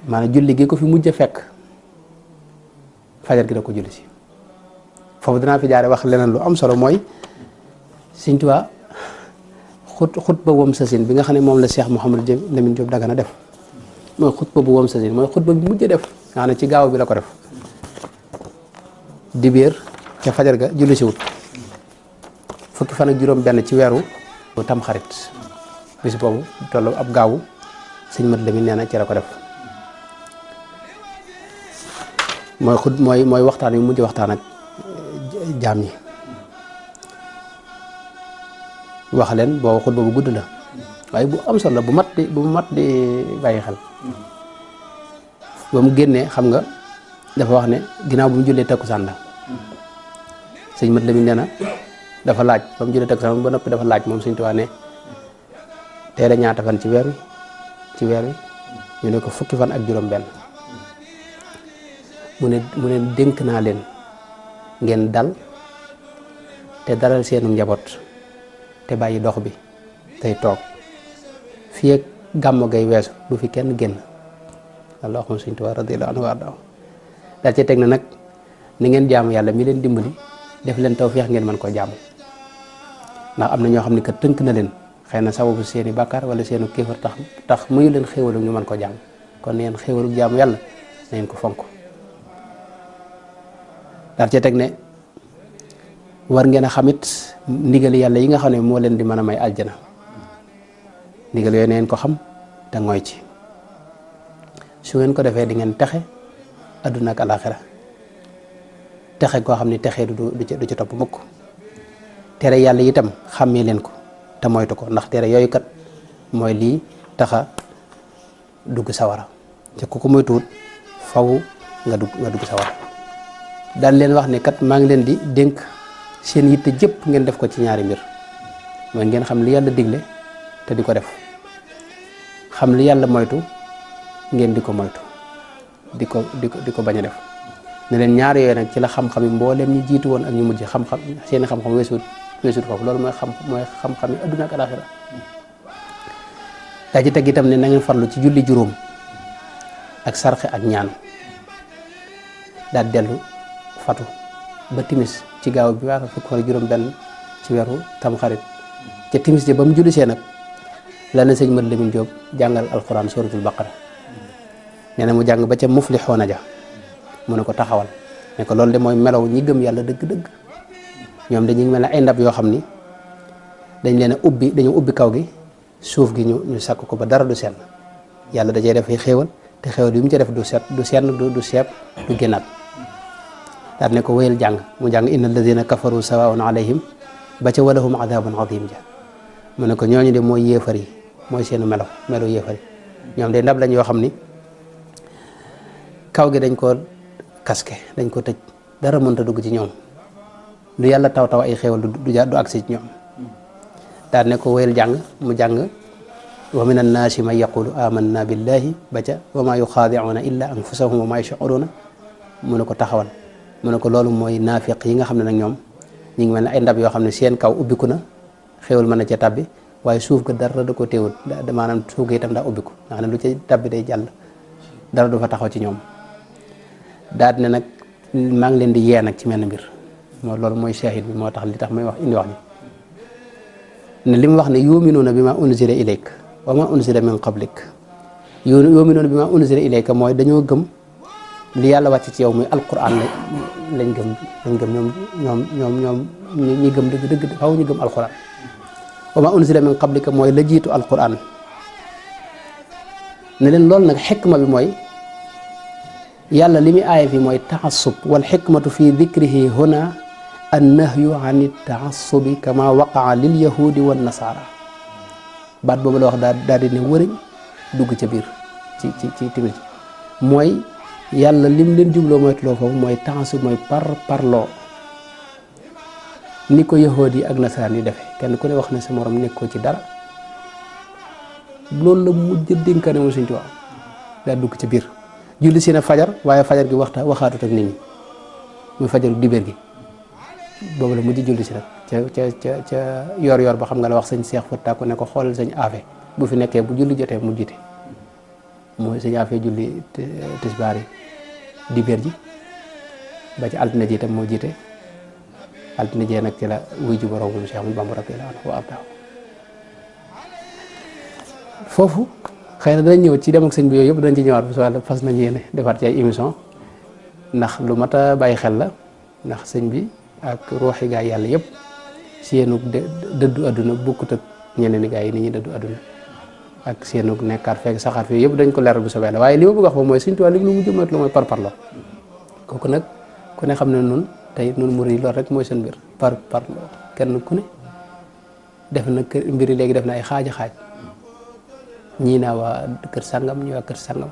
maanaam julli gi ko fi mujj a fekk fajar gi da ko julli si foofu danaa fi jaare wax leneen lu am solo mooy Sëñ Tuubaa xutba wam sasin bi nga xam ne moom la Cheikh Mouhamadou Lamine Diop Dagana def mooy xutba bu wam sasin mooy xutba bi mujj a def nga xam ne ci gaaw bi la ko def dibéer ca fajar ga julli si wut fukki fan ak juróom benn ci weeru tam xarit bis boobu tollu ab gaawu sëñ Mat Lamin nee na ci la ko def mooy waxtaan yu mujj waxtaan ak jaam yi wax leen boo xutba bu gudd la waaye bu am solo la bu mat di bàyyi xel ba mu génnee xam nga dafa wax ne ginnaaw bu mu jullee takkusaan la sëñ Mat Lamin nee na dafa laaj ba mu jullee takkusaan ba noppi dafa laaj moom Sëñ Tuubaa ne tey la ñaata fan ci weer wi ñu ne ko fukki fan ak juróom benn mu ne dénk naa leen ngeen dal te dalal seenu njaboot te bàyyi dox bi tey toog fii ak gàmmo gay weesu bu fi kenn génn walla waxum Sëñ Tuubaa radiyallaahu anhu warda daal ci teg na nag ni ngeen jaamu yàlla mi leen dimbali def leen tawfeex ngeen mën koo jaamu ndax am na ñoo xam ne kat tënk na leen xëy na sababu seeni bàkkaar wala seenu kéefar tax muyu leen xéewalu ñu mën ko jaamu kon neen xéewalu jaamu yàlla na ngeen ko fonk daal ci teg ne war ngeen a xamit ndigal yàlla yi nga xam ne moo leen di mën a may aljana ndigal yooyu neen ko xam te ngooy ci su ngeen ko defee di ngeen texe adduna ak alaxira texe koo xam ne texe du ci topp mukk tere yàlla itam xàmmee leen ko te moytu ko ndax tere yooyu kat mooy lii taxa dugg sawara te ku ko moytuwut faw nga dugg sawara daal leen wax ne kat maa ngi leen di dénk seen yitte jëpp ngeen def ko ci ñaari mbir mooy ngeen xam li yàlla digle te di ko def xam li yàlla moytu ngeen di ko moytu di ko bañ a def ne leen ñaar yooyu nag ci la xam-xam yi mbooleem ñi jiitu woon ak ñu mujj xam-xam seeni xam-xam weesut foofu loolu mooy xam-xam yi adduna ak alaxira daa ci teg itam ne na ngeen farlu ci julli juróom ak sarxe ak ñaan daal dellu fatu ba timis ci gaaw bi waa fukk fan juróom benn ci weeru tamxarit ca timis ji ba mu julli see nag la na sëñ Mat Lamin Jóob jàngal alquran suratul baqara nee na mu jàng ba ca muflixoona ja mu ne ko taxawal ne ko loolu de mooy melaw ñi gëm yàlla dëgg-dëgg ñoom dañuy mel ne ay ndab yoo xam ni dañ leen a dañu ubbi kaw gi suuf gi ñu sakk ko ba dara du senn yàlla da cee def ay xéewal te xéewal bi mu ca def du senn du seeb du génnaat daal ne ko wéyal jàng mu jàng inna alladina kafaru sawaun alayhim ba ca walahum adabun adim ja mu ne ko ñooñu de mooy yéefar yi mooy seenu melaw yéefar yi ñoom de ndab lañ yoo xam ni kaw gi dañ ko kaske dañ ko tëj dara mënta dugg ci ñoom lu yàlla taw ay xéewal du agsi ci ñoom daal ne ko wéyal jàng mu jàng wa min annaasi man yaqulu amanna billahi ba ca wa ma yuxaadicuuna illa anfusahum wa ma yashcuruuna mu ne ko taxawal mu ne ko loolu mooy naafiq yi nga xam ne nag ñoom ñu ngi mel ne ay ndab yoo xam ne seen kaw ubbiku na xéewal mën na ca tabbi waaye suuf ga dara da ko téewul maanaam suuf ga itam daa ubbiku nga xam ne lu ca tabbi day jàll dara du fa taxaw ci ñoom daal ne nag maa ngi leen di yee nag ci menn mbir loolu mooy shahid bi moo tax li tax may wax indi wax ni ne li mu wax ne yuminuuna bi ma unzila ilayk wa ma unzila min qablik yuminuuna bi ma unzila ilayka mooy dañoo gëm li yàlla wàcc ci yow muy alquran lañ gëm ñoom ñi gëm dëgg faaw ñu gëm alquran wa ma unzila min qablika mooy la jiitu alquran ne leen loolu nag xikma bi mooy yàlla li muy aaya fi mooy taassub wal xikmatu fi dikrihi huna annahyu an taassubi kama waqaa lil yahudi wan nasara baat boobu la wax daal di ne wëriñ dugg ca biir ci timit mooy yàlla lim leen jubloo moytuloo foofu mooy taassub mooy parloo ni ko yahudi yi ak nasaraan yi defee kenn ku ne wax ne sa morom nekkoo ci dara loolu la mujj dénkaane moom Sëñ Tuubaa daal dugg ca biir julli si na fajar waaye fajar gi waxaatut ak nit ñi muy fajaru dibéer gi boobu la mujj julli si nag ca yor ba xam nga la wax sëñ Seex Fatta ko ne ko xoolal sëñ Afe bu fi nekkee bu julli jotee mu jiite mooy sëñ Afia julli tisbaar yi dibéer ji ba ci altine ji itam moo jiite altine jee nag ci la wuy ji borom moom Cheikh Ahmadou Bamba radiyallahu anhu wa ardaahu foofu xëy na danañ ñëw ci dem ak sëñ bi yooyu yëpp danañ ci ñëwaat bu soobee fas nañ yéene defaat ci ay émission ndax lu mat a bàyyi xel la ndax sëñ bi ak ruuxi gaa yàlla yëpp seenu dëddu àdduna bokkut ak ñeneen i gaa yi ni ñuy dëddu àdduna ak seenu nekkaat fekk saxaat fi yëpp dañ ko leeral bu soobee la waaye li ma bëgg a wax ba mooy Sëñ Tuubaa li mu mujj mooy lu mooy parparloo kooku nag ku ne xam ne noonu tey noonu murid yi loolu rek mooy seen mbir parparloo kenn ku ne def na mbir yi léegi def na ay xaaja xaaj ñii naa waa kër sangam ñii waa kër sangam